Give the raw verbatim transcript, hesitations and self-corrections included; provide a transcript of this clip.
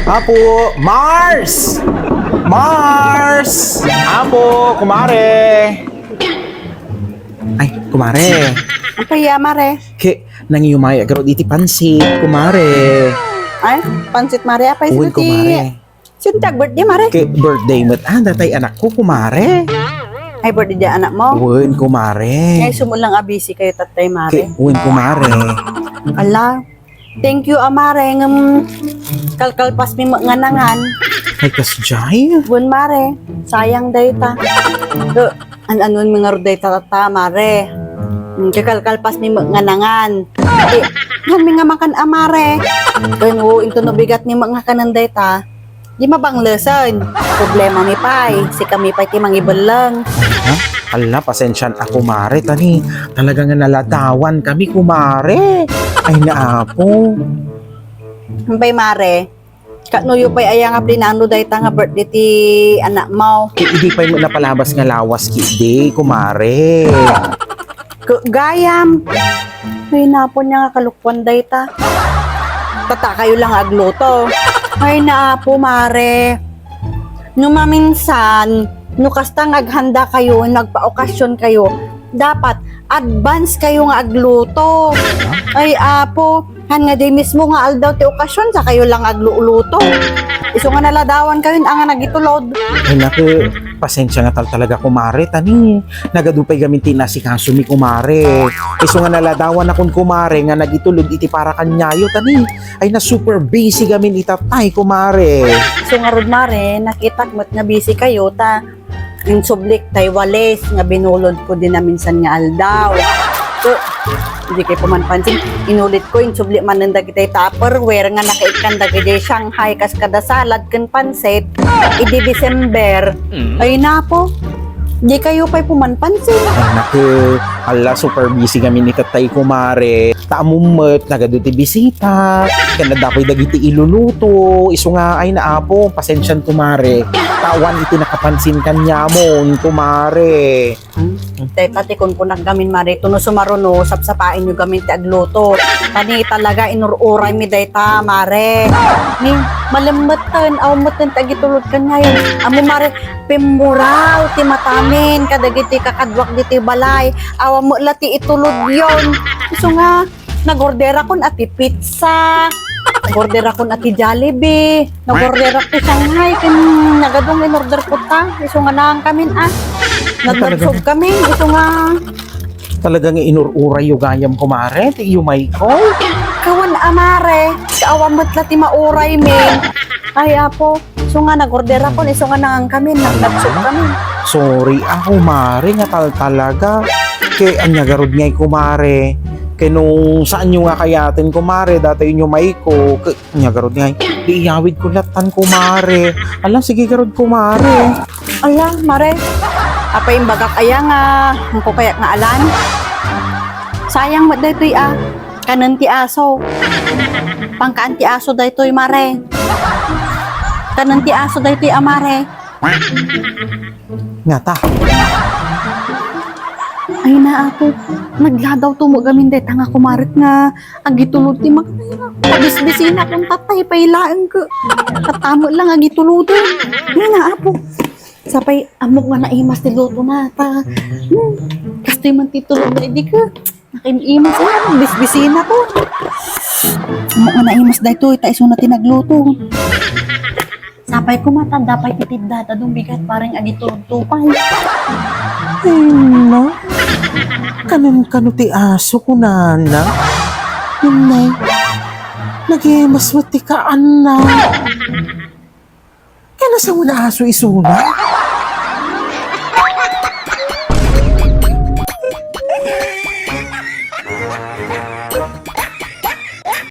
Apo, Mars! Mars! Apo, kumare! Ay, kumare. Apay, mare? Ke, nangiyumay garud iti pansit, kumare. Ay, pansit, mare. Apay, wen, sino ti, kumare, sino ti ag-birthday, mare? Ke, birthday met. Ah, datay anakko, kumare. Ay, birthday di anakmo? Wen, kumare. Ay, sumulang abisi kayo, tatay, mare. Ke, wen, kumare. Ala, thank you, a mare, ngem kalkalpasmi met nga nangan. Ay, kasjay? Wen, mare, sayang dayta. Eh, an-anon mi ngarud dayta, tata, mare? Hmm, kalkalpasmi met nga nangan. Di, ngan mi nga makan, a mare. Ken, o, intono bigatmi met nga kanen dayta. Di mabanglesen. Problemami pay, sikami pay ti mangibelleng. Ha? Ala, pasensian a, kumare, tani talaga nga naladawan kami, kumare. Ay, naapo. Apay, mare, kanuyo pay aya nga plinano dayta nga birthday ti anakmo? Ke, idi pay met napalabas nga lawas ketdi, kumare. Ke, gayam. Ay, napo, ania nga kalokuan dayta. Tatakayo lang agluto. Ay, naapo, mare. No maminsan, no kasta nga aghanda kayo, no agpaokasyon kayo, dapat advance kayo nga agluto. Ay, apo, han nga di mismo nga aldaw ti okasyon, sa kayo lang agluluto. Isu nga naladawan kayo, anga nagitulod. Ay, naku, pasensia nga tal talaga, kumare, tani nagadu pay gamin ti inasikasomi, kumare. Isu nga naladawan akon, kumare, nga nagitulod iti para kaniayo, tani ay na super busy gamin itatay, kumare. Isu ngarud, mare, nakitak met nga busy kayo, ta insublik tay walis nga binulod ko din naminsan nga aldaw. So, di kayo pumanpansin, inulit ko, insubli manen dagiti Tupperware nga nakaikkan dagiti Shanghai kas kada salad ken pansit, idi December. Mm. Ay, napo, di kayo pay pumanpansin. Ay, naku, ala, super busy gamin itatay, kumare. Ta ammom met, nagadu ti bisita, ken adda pay dagiti iluluto. Isu nga, ay, naapo, pasensian, kumare. Ta awan iti nakapansin kaniamon, kumare. Hmm? Dayta ti kunkunak gamin, mare, ita no sumaruno, sapsapaenyo gamin ti agluto. Tani talaga, inur-uraymi dayta, mare. Ni, malemmetten, awan metten ti agitulod kaniayo. Ammo, mare, pimmuraw ti matamin kadagiti kakaduak ditoy balay. Awan met la ti itulodyon. Isu nga, nag-orderakon a ti pizza, nag-orderakon a ti Jollibee, nag-orderak ti Shanghai, ken nagadu nga in-orderko ta. Isu nga naankamin, a. Nagnagsog kami, isu nga. Talaga nga inur-urayyo gayam, kumare, ti iyumayko. Kawan a, mare, awan met la ti mauraymi. Ay, apo. Isu nga nag-orderakon, isu nga naankamin, nagnagsog kami. Sorry a, kumare, nga tal talaga. Ke, ania garud ngay, kumare? Ke no saanyo nga kayaten, kumare, datayo inyumayko, ke, ania garud ngay? Di iyawidko lattan, kumare. Ala, sige garud, kumare. Ala, mare. Apay imbagak aya nga, ngko kayat nga alan? Sayang met daytoy a. Kanen ti aso. Pangkaan ti aso daytoy, mare. Kanen ti aso daytoy a, mare. Ngata. Ay, naapo. Nagladaw to mo gamin dayta nga kumaret nga agitulod ti mak-, pabisbisinakon tatay pay laeng ke. Tatta met lang agitulod. Ay, naapo. Sapay, ammok nga naimas ti lutona, ta, hmm, kastoy man ti tulodna idi ke. Nakim-imas, ay, ano, bisbisinakon. Ammok nga naimas daytoy, ta isuna ti nagluto. Sapay koma ta adda pay ti tiddada, dumbigat bareng agitulod to pay. Ay, na. Kanen kano ti aso, kunana. Yun, nay. Nagimas met ti kaanna. Kaya nasa mo na aso isuna?